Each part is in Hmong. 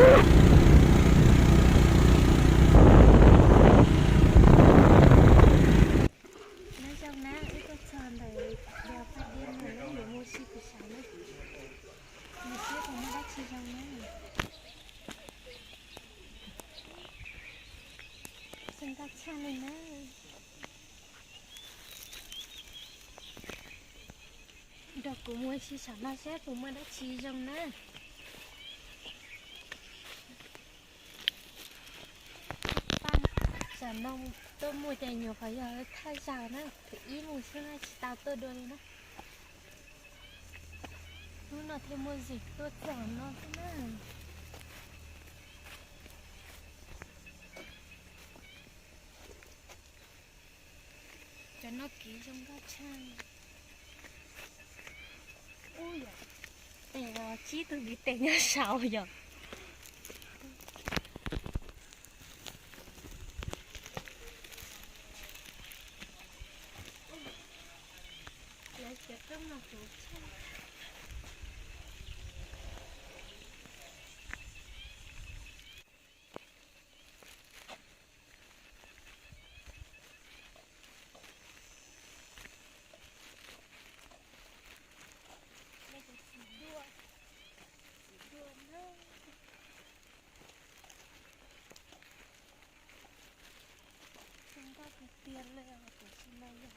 Nyob zoo na, wb tuaj txog ntawm Diav Paj Dib no na, yuav mus ua si kuv sav na, mus saib puas muaj dab tsi zoo na. Zoo nkauj tshaj li na. Nrog kuv mus ua si saum no saib puas muaj dab tsi zoo na. Paj, saum no tuaj mus ces nyuam qhuav yog thaj zaug na, thwv ib mus xwb na, tsis tau tuaj dua li na. Hnub no thiaj muaj zim tuaj txog no xwb na. Cov no kev zoo nkauj tshaj. Ub yom, tes los tsib tug ntiv tes nyob saud yom. Lawv cov roob no puv tshaj. Txiv duaj, txiv duaj na. Zoo nkauj tiag tiag li os, tam sim no yog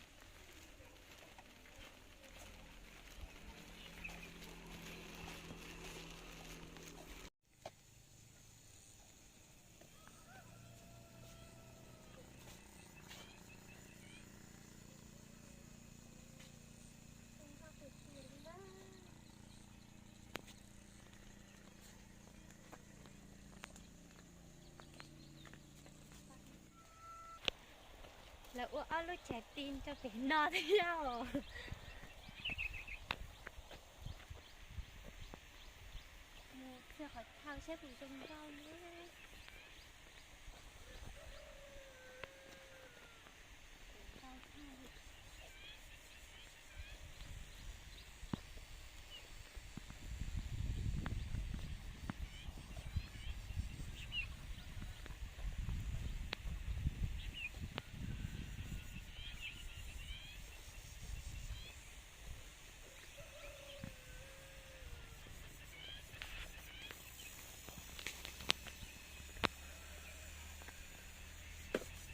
Lawv ua ob lub chais ti rau pem no thiab os. Mus txog qhov chaw saib puas zoo nkauj na.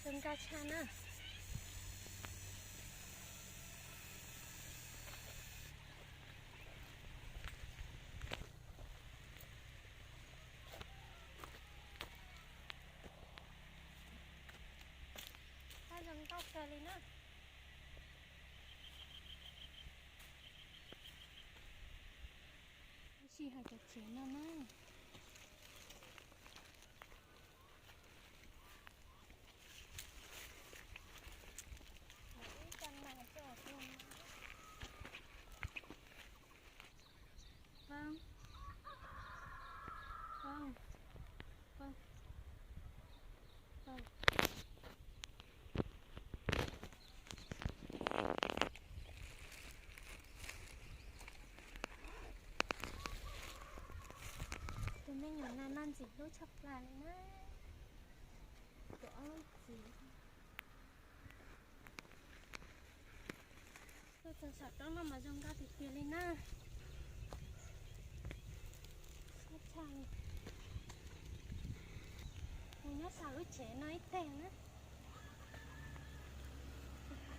Zoo nkauj tshaj na. Paj zoo nkauj kawg li na. Ib sij hawm cov tsev no na. Poob, poob, poob, poob. Tus me nyuam no noj ntxim hlub tshaj plaws li na. Tus ob txiv. Tuaj txog saum roob no mas zoo nkauj tiag tiag li na. Tshaj li. Mus nyob saum lub tsev no ib teg na.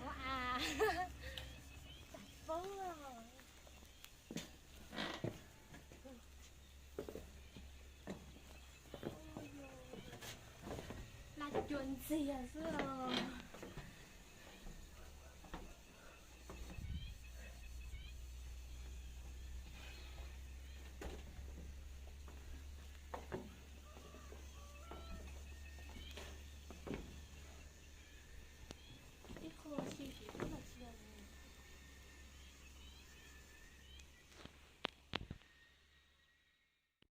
Ua a, tsam poob os. Laj cuam ntxiag xwb os.